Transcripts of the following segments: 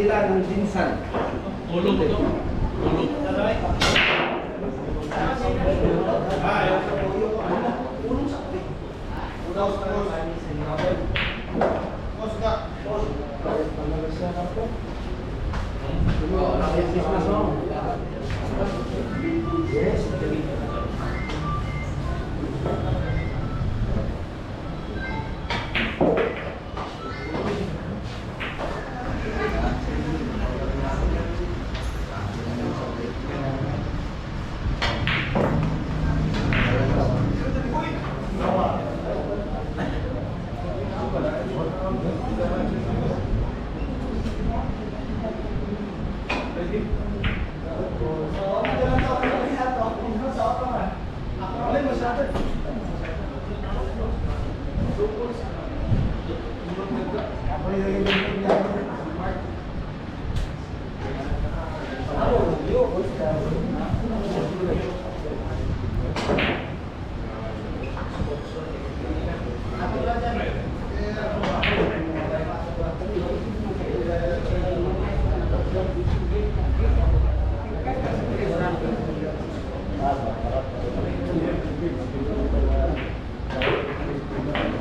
sila ng GenSan. Ulog to. Ulog.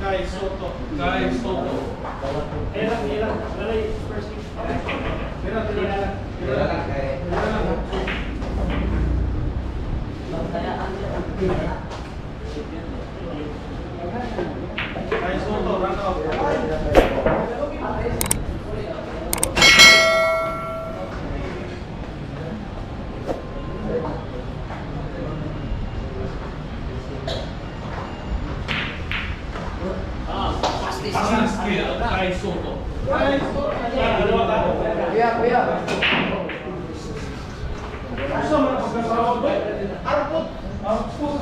Kai Soto. Kai Soto. Tira, tira. Tira lang kay. Kai Soto, run out. Passing skill. Kai Soto. Kai Soto. Dalawa ka. Kuya, kuya. Gusto mo na pagkasawag ba? Arpot. Arpot.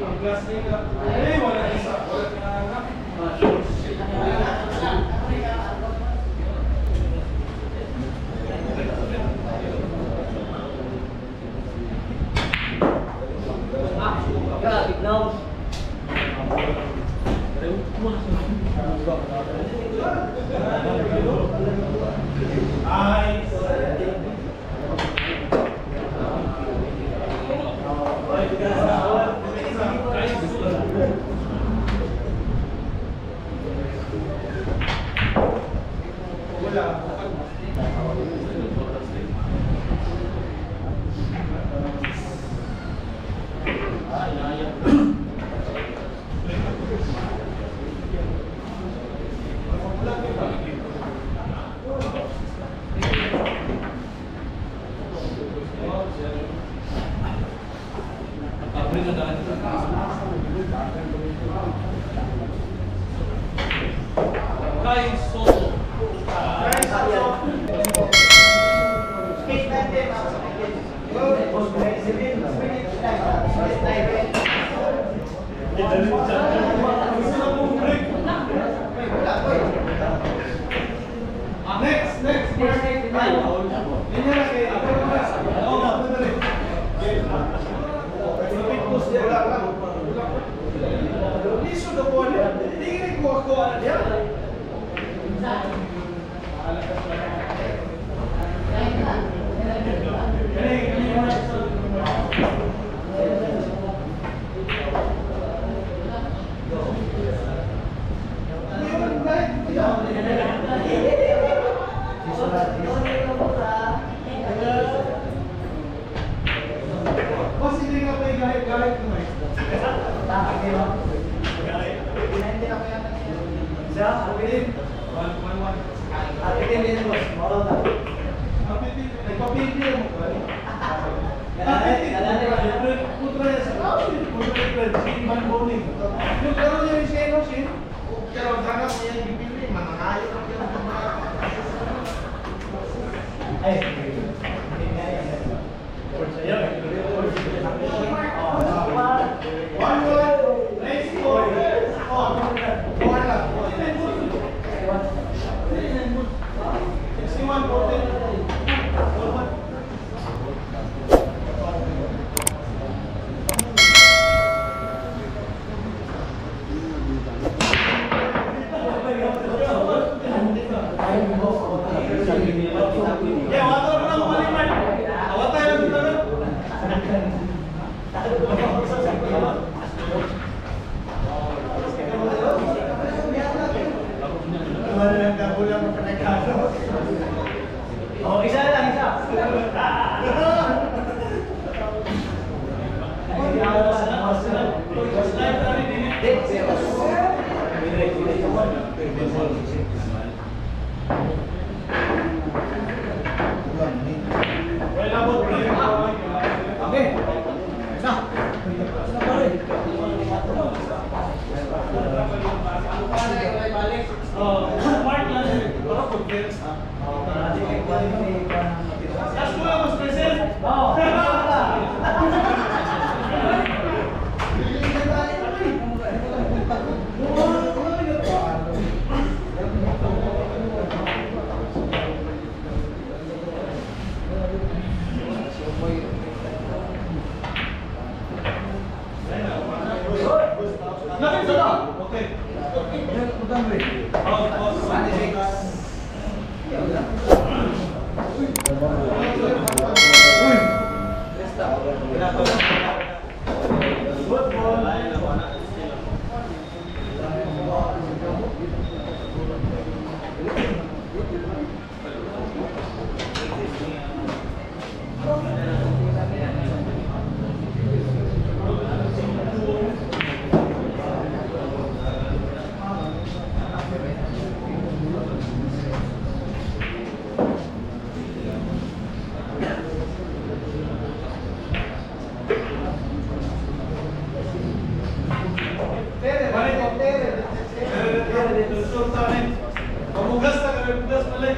Ang glass nila. Eh, wala isa. Wala na anak. Ay. Kai Soto. Wala. Abre na daan. Kai Soto. Kai Soto. Gusto na mong break. Next, next. Linya na kay ako na. Oo, ako na rin. Lupit ko siya. Wala lang. Liso na po niya. Hindi rin ko ako niya. Kani, kani. Boss, hindi nga pa gahit-gahit mo eh. 1-1. Nagpapili mo ba? Kontra niya sa kontra ni Fred, si Van Boning. Yung laro niya ni Shane, no, Shane? Pero sana ko yan bibili, manangayo lang yan ang mga. Ay, 1-1, race 4, 4, 4 lang. 61, 14. Yeah, wato mo lang balik man. Awatay lang dito na. Oh, isa na lang, isa. Well, abot pa. Okay. Na. Oh, Mark lang. Para conference ah. Last ko lang mas present. Oh. Nakita na. Okay. Oh, oh. Good ball. Tere, Balik. tere. Pamugas na kami, mugas pala.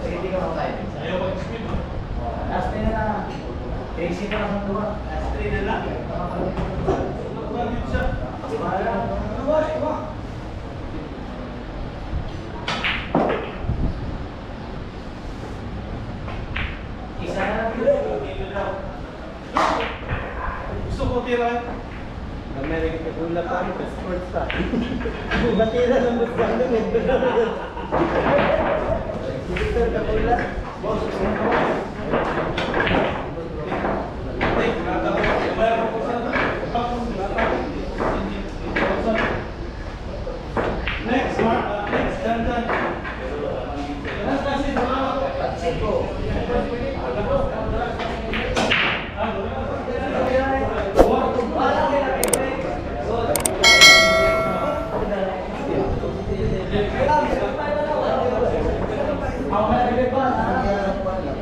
Sige, ka matay. Ayaw mag-spin. Last na lang. Casey pa lang ang Last three na lang. Nakuha din siya. Wala. Isa na lang. Gusto ko tira. Amerika kula pa ang sports pa. Batira ng gusto ng Victor Kapula. Boss. Next, Mark. Next, Dandan. Last na si Siko.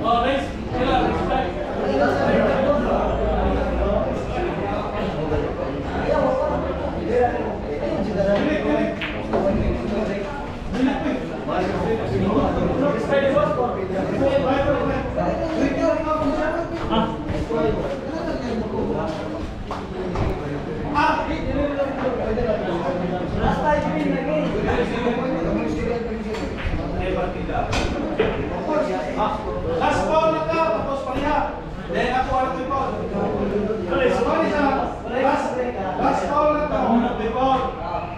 Oh, race. Kailan, race time. Last ball na ka, tapos pareha. Then ako alam ko yung ball. Sorry sa last, last ball na ka, may ball.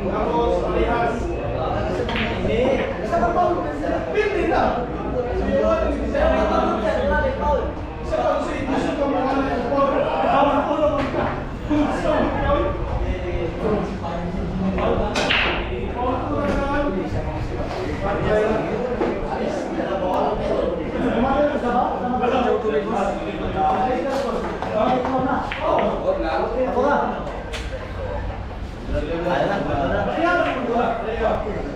Tapos parehas. Pili na. Isa pa kasi gusto ko mawala yung ball. Tama ko lang ka. Gusto mo yun? Ball ko lang. Ako na. Pareha lang yung dua. Pareha.